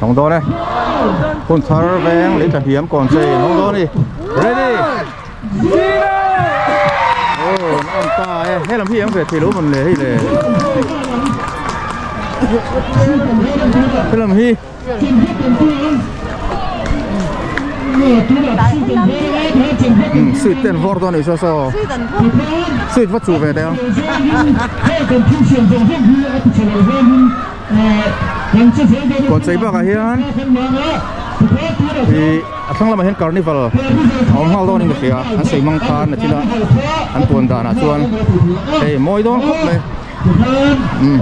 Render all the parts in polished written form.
Hawng dawn e. Hun thar veng lei tla hniam kawn chei an hawng dawn a ni. Ready! Aw an on ta e. He lam hi eng ve thei lo mawn le hei le. He lam hi. Sweet te an vawr dawn a ni saw saw. Sweet va chuh ve teh ang. Kawnchei bakah hian ih a thlang lamah hian carnival a awm nghal dawn in ka hria an sawi mang khan a thila an puan danah chuan hei mawi dawn khawp mai umm.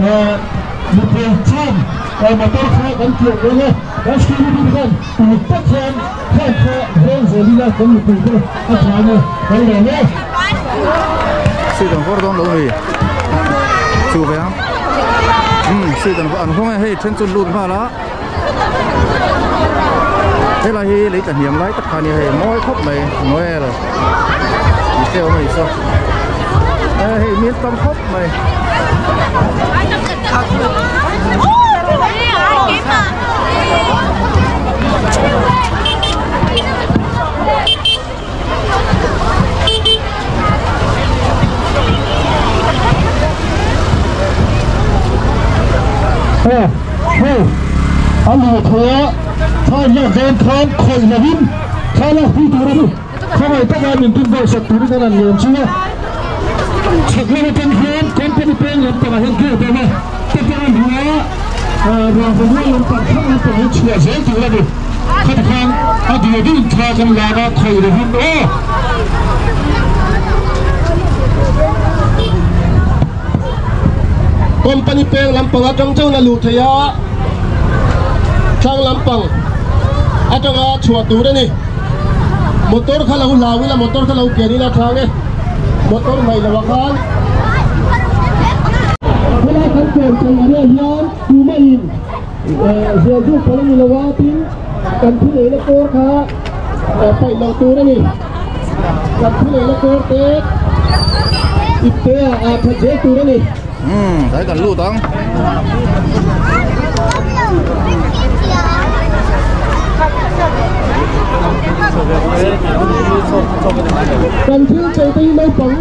Sweet an vawr dawn lo a ni chu ve ang. Umm seat an an hawng e hei then chu an lut nghal a helai hi lei tla hniam lai tak kha ania hei mawi khawp mai noel tih te awm a ni saw e hei mi an tam khawp mai. A luh thua thla hian dawn khan khawih lovin thla lak pui tur a ni. Khawngaih taka min tin deuh sak turin an han lawm chu a. Chhak lam atang hian company peng lampangah hian gate a awm a, te pawh a hmu a, rangva lampang thlang lampang hi chhuah zel tur a ni. Khati khan a duh duh in thla kan lak a, khawih lovin aw. Company peng lampang atang chuan a luh theih a, thlang lampang atanga chhuah tur a ni. Motor kha lo hlau ila motor kha lo kian ila thang e, motor hnaih loh ah khan. Helai kan kawn thei area hian tumah in zial duh phal a ni lo a tin kan thu neihna kawr kha paih loh tur a ni. Kan thu neihna kawr te ip te ah that zel tur a ni. Umm tlai kan lut ang. Kan thil chei te hi naupang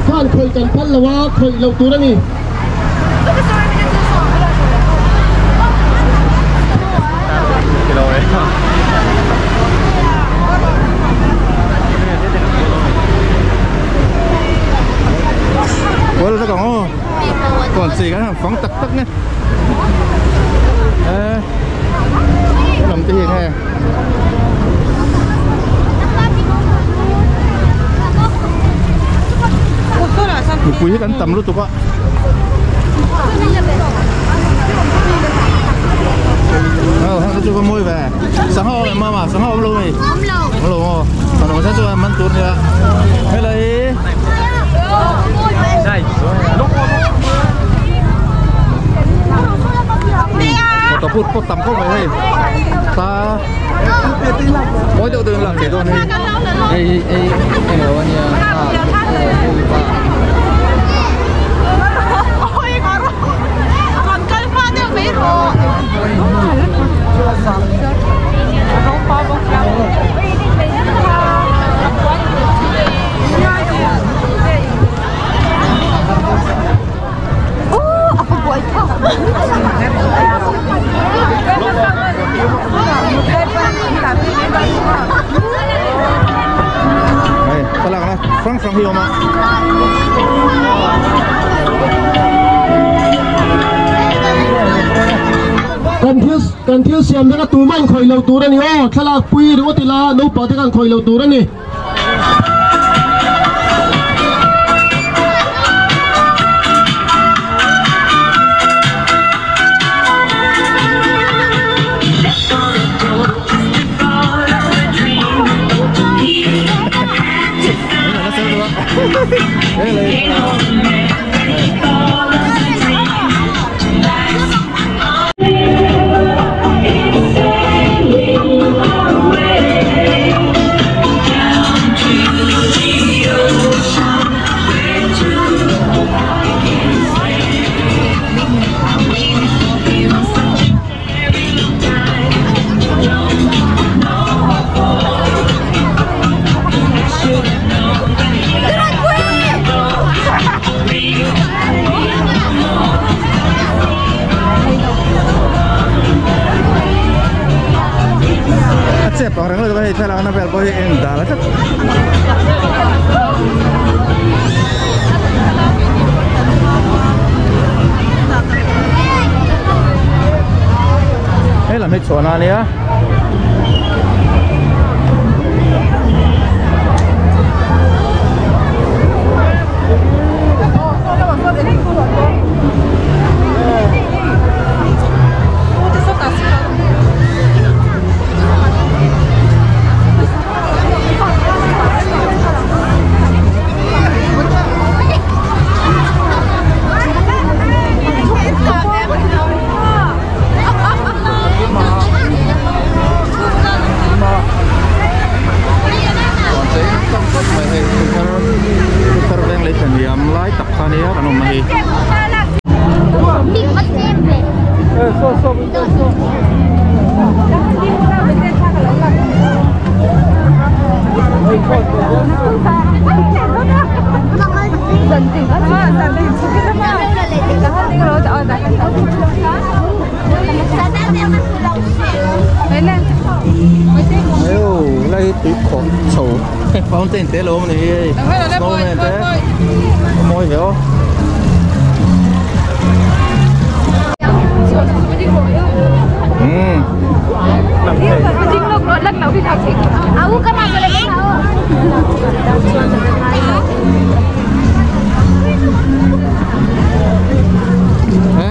khan khawih kan phal lo a khawih loh tur a ni. Kual vek ang aw kawn chei kan han fang tak tak nge eh lam te hi eng nge mipui hi kan tam lutuk a aw heng te chu va mawi ve sangha awm em mama sangha awm lo mi awm lo maw kan awm chuan man tur nia helai motor put pawh tam khawp mai hei ta mawi deuh deuh in lak thei dawn hei hei hei englo ania Hei thlalak na hrang hrang hi a awm a. Kan thil kan thil siam te kha tumah in khawih lo tur a ni aw thlalak pui ringawt ila naupang te khan khawih lo tur a ni. Hei thlalakna vel pawh hi en dal tlat. Hei lam hi chhuahna a nia. Fountain te lo ni hei snowman te mawi ve aw.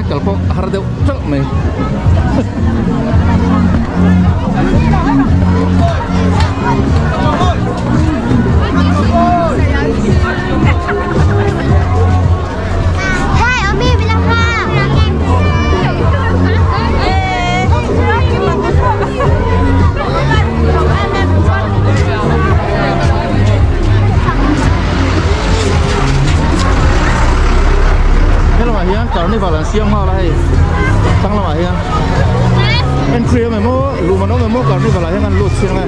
Kal pawh a har deuh teuh mai. Helamah hian carnival an siam nghal a hei thlang lamah hian entry awm emaw luh man awm emaw carnival ah hian an lut chiang e.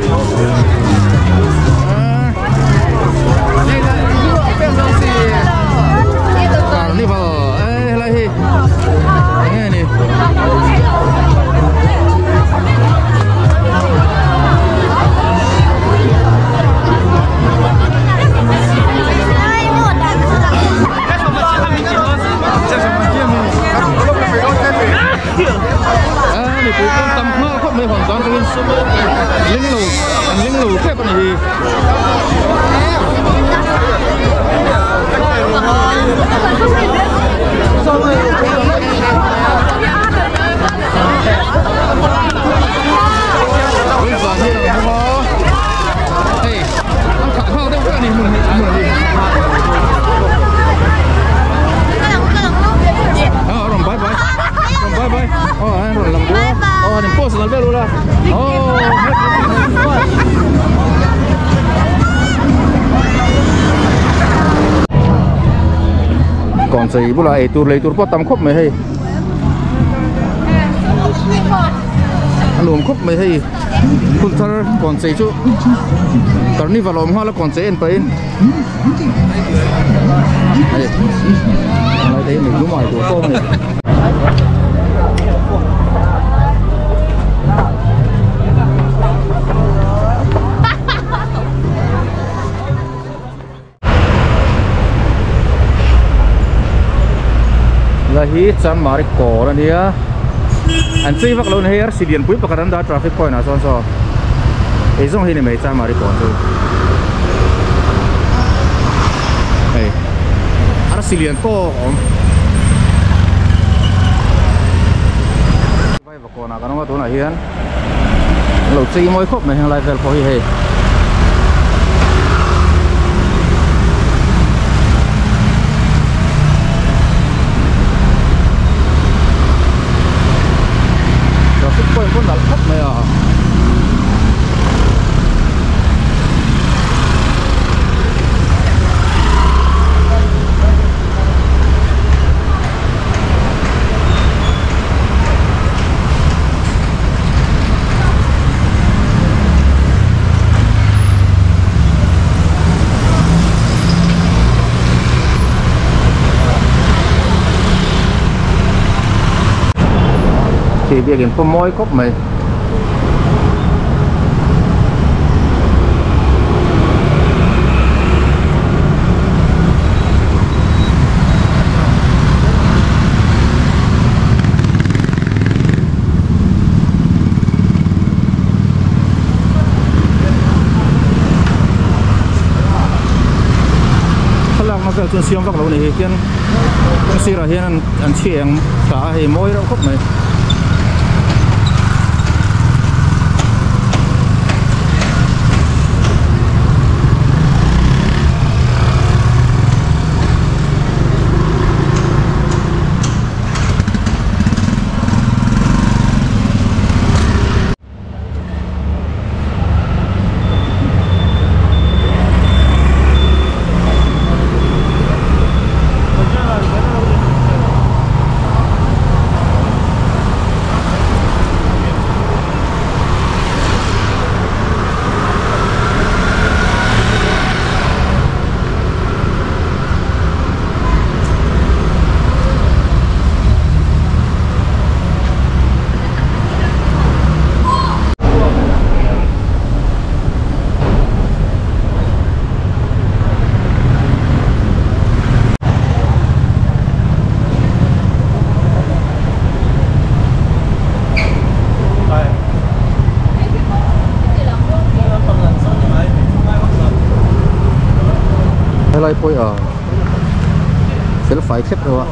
Carnival e helai hi enge ni. Mipui pawh tam nghal khawp mai hawn zan atangin ling lo an ling lo tep a ni hi. Zan hi a lang a hei an khah nghal deuh vek a ni hmun hi hmun hi. A rawn bye bye rawn bye bye aw a rawn lang duh a aw han in post nal vel ula aw Kawnchei bulah eitur lei tur pawh tam khawp mai hei a nuam khawp mai hei hun thar kawnchei chu carnival a awm nghal a kawnchei en pahin hei lai te hi mi lum ai tur pawh a ni. La hi Chanmari kawr a nia an chei vak lo ni hei arsi lian pui pakhat an dah a traffic point ah sawn saw ei zawng hi ni mai Chanmari kawr chu hei arsi lian tawk a awm. Kawnah kan awm a tunah hian an lo chei mawi khawp mai heng lai vel pawh hi hei. Traffic point pawh nalh khawp mai a. Khi biakin pawh mawi khawp mai. vel chu an siam vak lo a ni hi hian kawng sirah hian an chhi eng thla a hei mawi reuh khawp mai. Helai pawh a fel fai thlep lo a.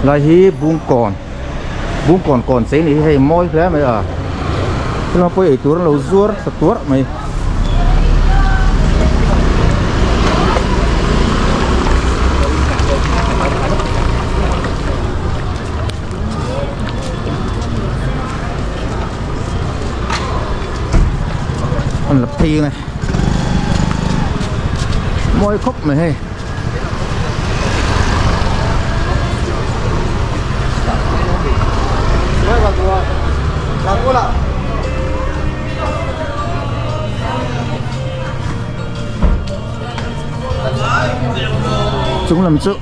Lai hi Bungkawn Bungkawn kawn chei ni hi hei mawi hle mai a helama pawh eitur an lo zuar ta tuarh mai. An la phei nge mawi khawp mai hei. Chung lam chu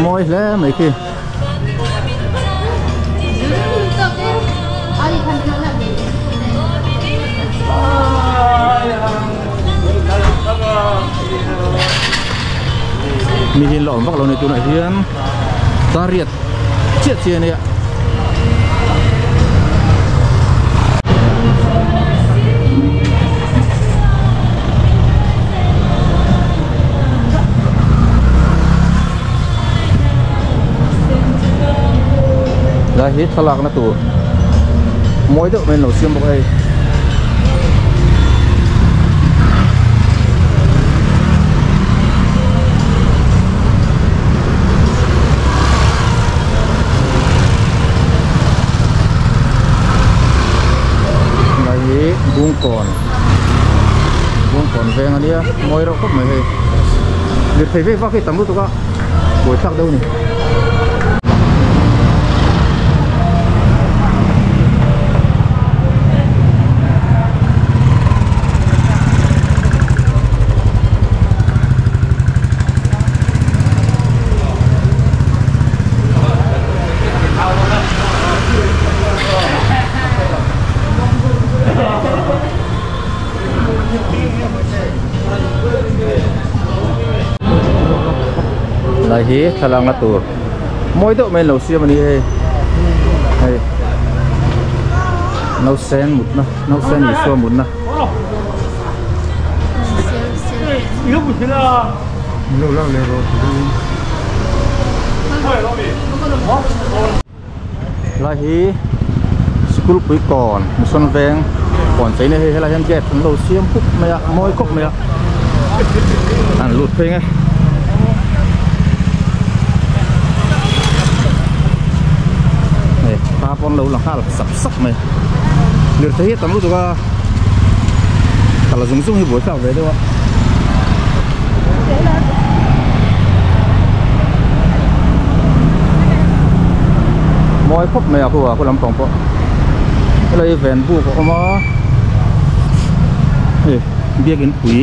mawi hle mai khi. Mi hi an la awm vak lo a ni tunah hian tariat chiah chiah a nia. Lai hi thlalak na tur mawi deuh mai an lo siam bawk a hei. Lai hi Bungkawn Bungkawn veng a nia mawi reuh khawp mai hei lirthei vek vak hi tam lutuk a buaithlak deuh a ni. Lai hi thlalak na tur mawi deuh mai an lo siam a ni hei hei nausen mutna nausen Isua mutna. Lai hi school pui kawn mission veng kawn chei na hei helai hian gate an lo siam khup mai a mawi khawp mai a an lut phei nge. Thla pawn lo la nghal sap sap mai. Lirthei hi a tam lutuk a, kal zung zung hi buaithlak ve deuh a. Mawi khawp mai a khu a khu lampang pawh helai hi ven buk a awm a hei biakin pui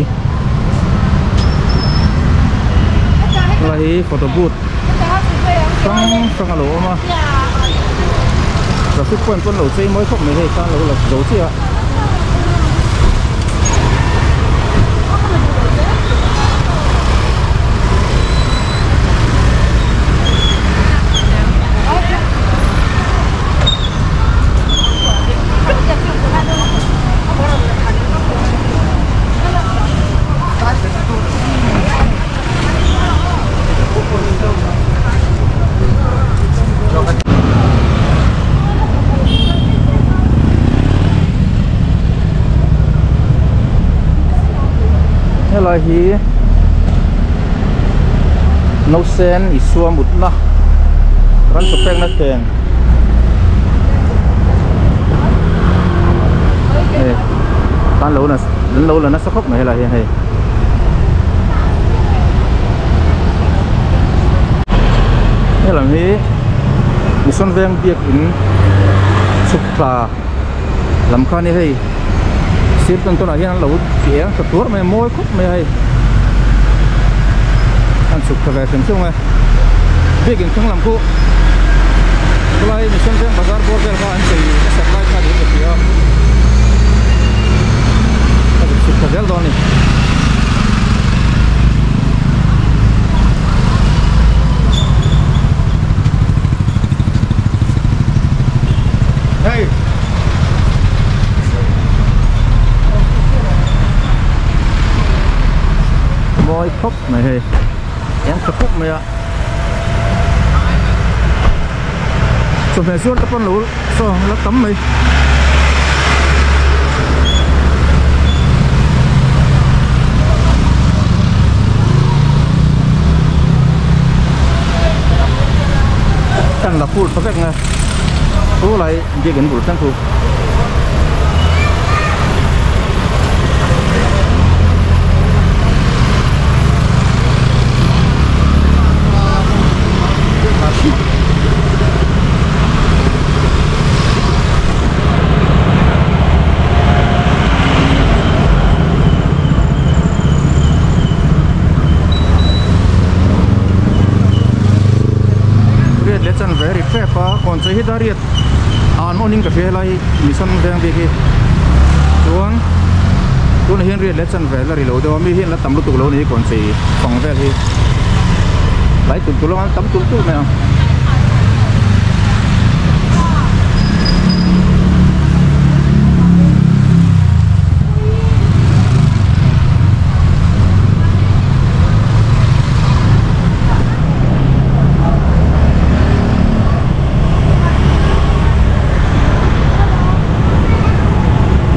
helai hi photo booth hrang hrang a lo awm a traffic point pawn lo chei mawi khawp mai hei khan lo la zo chiah a. Helai hi nausen Isua mutna ran chaw pekna thleng hei tan lo an lo la nasa khawp mai helai hian hei. Helam hi Mission Veng biakin chhuk thla lam kha a ni hei sir tawn tawnah hian an lo ti eng tha tuar mai a mawi khawp mai a hei an chhuk thla ve hrim hrim a biakin thleng lam khu khulai Mission Veng bazar bawr vel kha an chei nasat lai kha niin ka hria a chhuk thla zel dawn a ni. Hey. Mawi khawp mai hei eng tha khawp mai a chawhmeh zuar te pawn lo saw la tam mai. Kan la phur tha vek nge chu lai biakin bul thleng thu. Riat leh chan ve ri hrep a kawn chei hi ta riat an awnin ka hria helai mission veng bik hi chuan tunah hian riat leh chan ve la ri lo deuh a mi hian la tam lutuk lo a ni kawn chei fang vel hi tlai tul tul anga tam tul tul mai ang.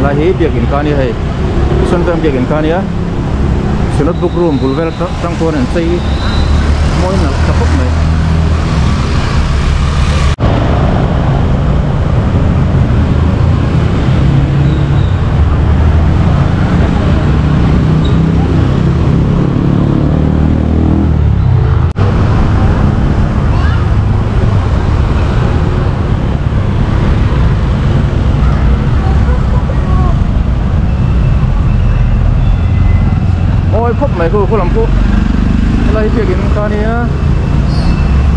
Lai hi biakin kha a ni hei sawn veng biakin kha a nia synod book room bul vel tang chuan an chei mawi nalh tha khawp mai. Mawi khawp mai khu khu lam pawh helai biakin kha ania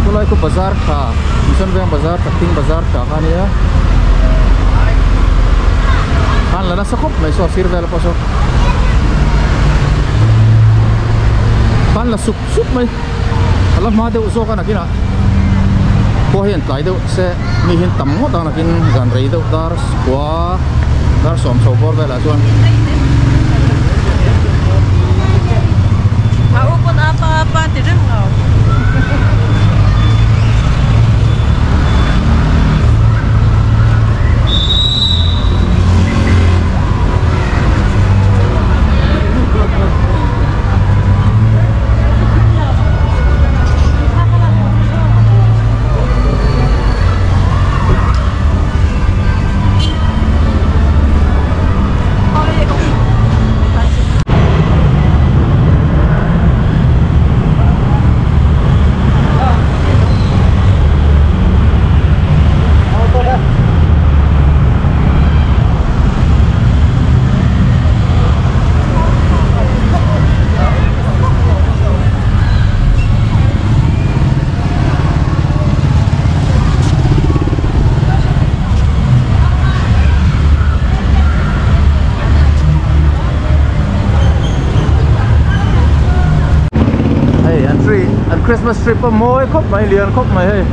khulai khu bazar tha Mission Veng bazar tha thing bazar tha kha ania khan la nasa khawp mai saw a sir vel pawh saw khan la sup sup mai a la hma deuh zawk a nakinah khua hian tlai deuh se mi hian tam ngawt ang nakin zan rei deuh dar khua dar sawm chho bawr velah chuan. A u pawn apa apa ti reng lo. Christmas tree pawh mawi khawp mai lian khawp mai hei.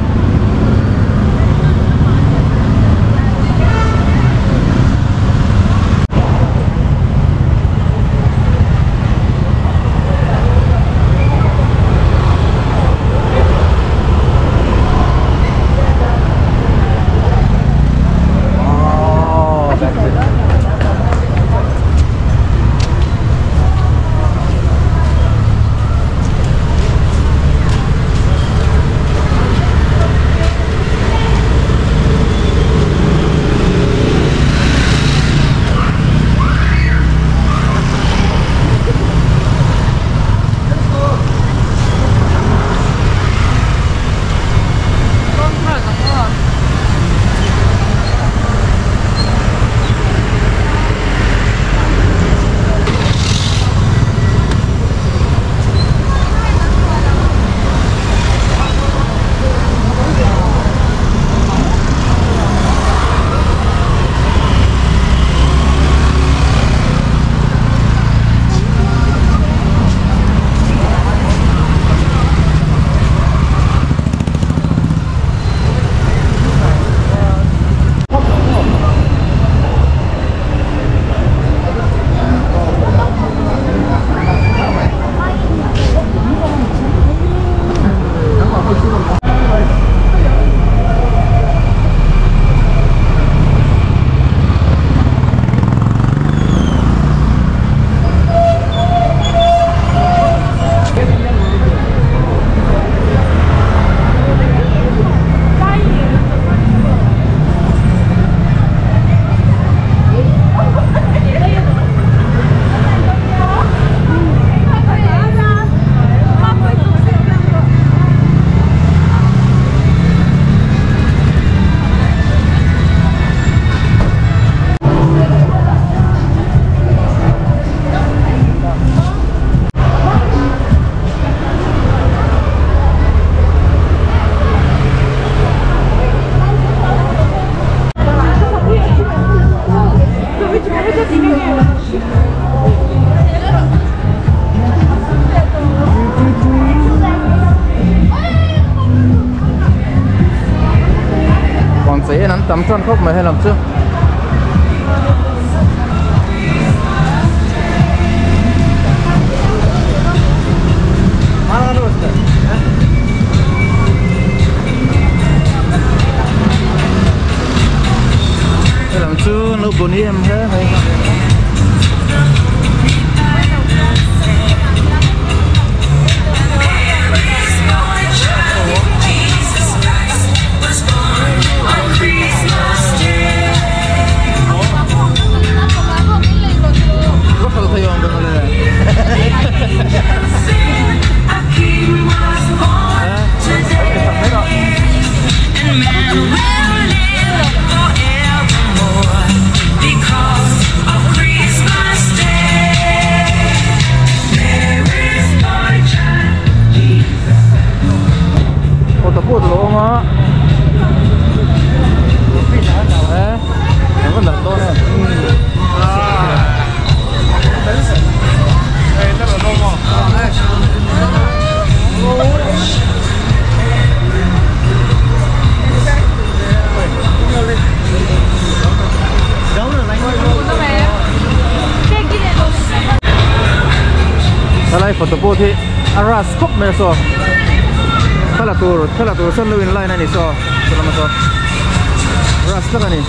Tam tran khawp mai helam chu helam chu no bun em hle mai. Photo booth hi a ras khawp mai a saw thla tur san lo in line a ni saw chulama saw ras tak a ni.